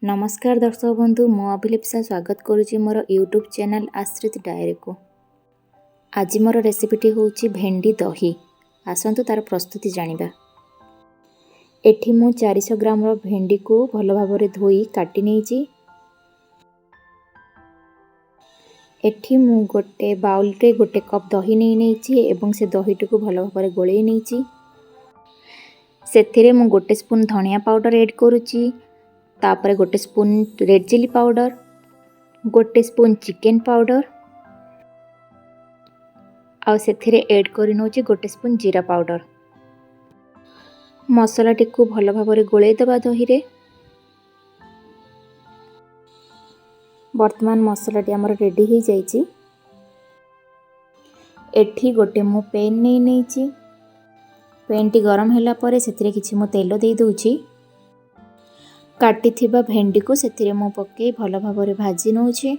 ନମସ୍କାର ଦର୍ଶକ ବନ୍ଧୁ, ମୁଁ ଅଭିଲିପ୍ସା ସ୍ୱାଗତ କରୁଛି ମୋର ୟୁଟ୍ୟୁବ୍ ଚ୍ୟାନେଲ୍ ଆଶ୍ରିତ ଡାଏରୀକୁ। ଆଜି ମୋର ରେସିପିଟି ହେଉଛି ଭେଣ୍ଡି ଦହି। ଆସନ୍ତୁ ତା'ର ପ୍ରସ୍ତୁତି ଜାଣିବା। ଏଠି ମୁଁ 400 ଗ୍ରାମର ଭେଣ୍ଡିକୁ ଭଲ ଭାବରେ ଧୋଇ କାଟି ନେଇଛି। ଏଠି ମୁଁ ଗୋଟେ ବାଉଲରେ ଗୋଟେ କପ୍ ଦହି ନେଇ ନେଇଛି ଏବଂ ସେ ଦହିଟିକୁ ଭଲ ଭାବରେ ଗୋଳେଇ ନେଇଛି। ସେଥିରେ ମୁଁ ଗୋଟେ ସ୍ପୁନ୍ ଧନିଆ ପାଉଡ଼ର ଏଡ଼୍ କରୁଛି, ତାପରେ ଗୋଟେ ସ୍ପୁନ୍ ରେଡ଼୍ ଚିଲି ପାଉଡ଼ର, ଗୋଟେ ସ୍ପୁନ୍ ଚିକେନ୍ ପାଉଡ଼ର ଆଉ ସେଥିରେ ଏଡ଼୍ କରି ନେଉଛି ଗୋଟେ ସ୍ପୁନ୍ ଜିରା ପାଉଡ଼ର। ମସଲାଟିକୁ ଭଲ ଭାବରେ ଗୋଳେଇ ଦେବା ଦହିରେ। ବର୍ତ୍ତମାନ ମସଲାଟି ଆମର ରେଡ଼ି ହେଇଯାଇଛି। ଏଠି ଗୋଟେ ମୁଁ ପେନ୍ ନେଇ ନେଇଛି। ପେନ୍ଟି ଗରମ ହେଲା ପରେ ସେଥିରେ କିଛି ମୁଁ ତେଲ ଦେଇ ଦେଉଛି। କାଟିଥିବା ଭେଣ୍ଡିକୁ ସେଥିରେ ମୁଁ ପକାଇ ଭଲ ଭାବରେ ଭାଜି ନେଉଛି।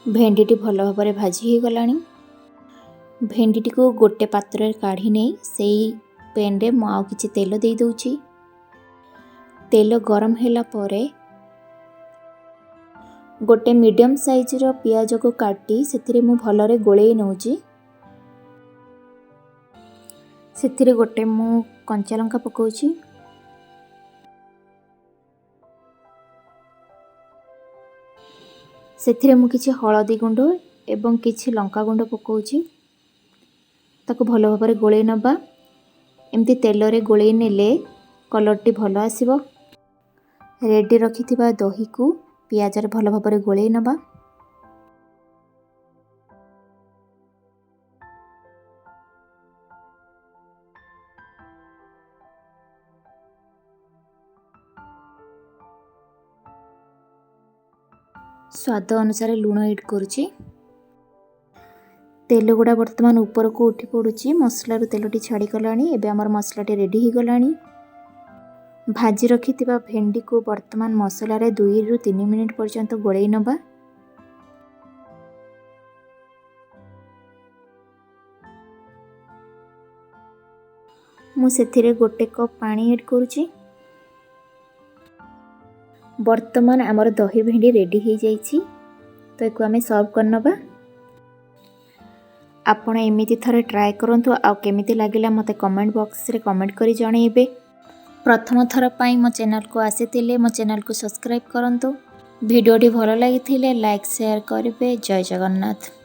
ଭେଣ୍ଡିଟି ଭଲ ଭାବରେ ଭାଜି ହେଇଗଲାଣି। ଭେଣ୍ଡିଟିକୁ ଗୋଟେ ପାତ୍ରରେ କାଢ଼ି ନେଇ ସେଇ ପେନ୍ରେ ମୁଁ ଆଉ କିଛି ତେଲ ଦେଇ ଦେଉଛି। ତେଲ ଗରମ ହେଲା ପରେ ଗୋଟେ ମିଡ଼ିୟମ୍ ସାଇଜ୍ର ପିଆଜକୁ କାଟି ସେଥିରେ ମୁଁ ଭଲରେ ଗୋଳେଇ ନେଉଛି। ସେଥିରେ ଗୋଟେ ମୁଁ କଞ୍ଚା ଲଙ୍କା ପକାଉଛି। ସେଥିରେ ମୁଁ କିଛି ହଳଦୀ ଗୁଣ୍ଡ ଏବଂ କିଛି ଲଙ୍କା ଗୁଣ୍ଡ ପକାଉଛି। ତାକୁ ଭଲ ଭାବରେ ଗୋଳେଇ ନେବା। ଏମିତି ତେଲରେ ଗୋଳେଇ ନେଲେ କଲର୍ଟି ଭଲ ଆସିବ। ରେଡ଼ି ରଖିଥିବା ଦହିକୁ ପିଆଜରେ ଭଲ ଭାବରେ ଗୋଳେଇ ନେବା। ସ୍ୱାଦ ଅନୁସାରେ ଲୁଣ ଏଡ଼୍ କରୁଛି। ତେଲ ଗୁଡ଼ା ବର୍ତ୍ତମାନ ଉପରକୁ ଉଠି ପଡ଼ୁଛି। ମସଲାରୁ ତେଲଟି ଛାଡ଼ିଗଲାଣି। ଏବେ ଆମର ମସଲାଟି ରେଡ଼ି ହେଇଗଲାଣି। ଭାଜି ରଖିଥିବା ଭେଣ୍ଡିକୁ ବର୍ତ୍ତମାନ ମସଲାରେ 2ରୁ 3 ମିନିଟ୍ ପର୍ଯ୍ୟନ୍ତ ଗୋଳେଇ ନେବା। ମୁଁ ସେଥିରେ ଗୋଟେ କପ୍ ପାଣି ଏଡ଼୍ କରୁଛି। ବର୍ତ୍ତମାନ ଆମର ଦହି ଭେଣ୍ଡି ରେଡ଼ି ହେଇଯାଇଛି। ତ ଏକୁ ଆମେ ସର୍ଭ କରିନେବା। ଆପଣ ଏମିତି ଥରେ ଟ୍ରାଏ କରନ୍ତୁ ଆଉ କେମିତି ଲାଗିଲା ମୋତେ କମେଣ୍ଟ ବକ୍ସରେ କମେଣ୍ଟ କରି ଜଣାଇବେ। ପ୍ରଥମ ଥର ପାଇଁ ମୋ ଚ୍ୟାନେଲକୁ ଆସିଥିଲେ ମୋ ଚ୍ୟାନେଲକୁ ସବସ୍କ୍ରାଇବ୍ କରନ୍ତୁ। ଭିଡ଼ିଓଟି ଭଲ ଲାଗିଥିଲେ ଲାଇକ୍ ସେୟାର କରିବେ। ଜୟ ଜଗନ୍ନାଥ।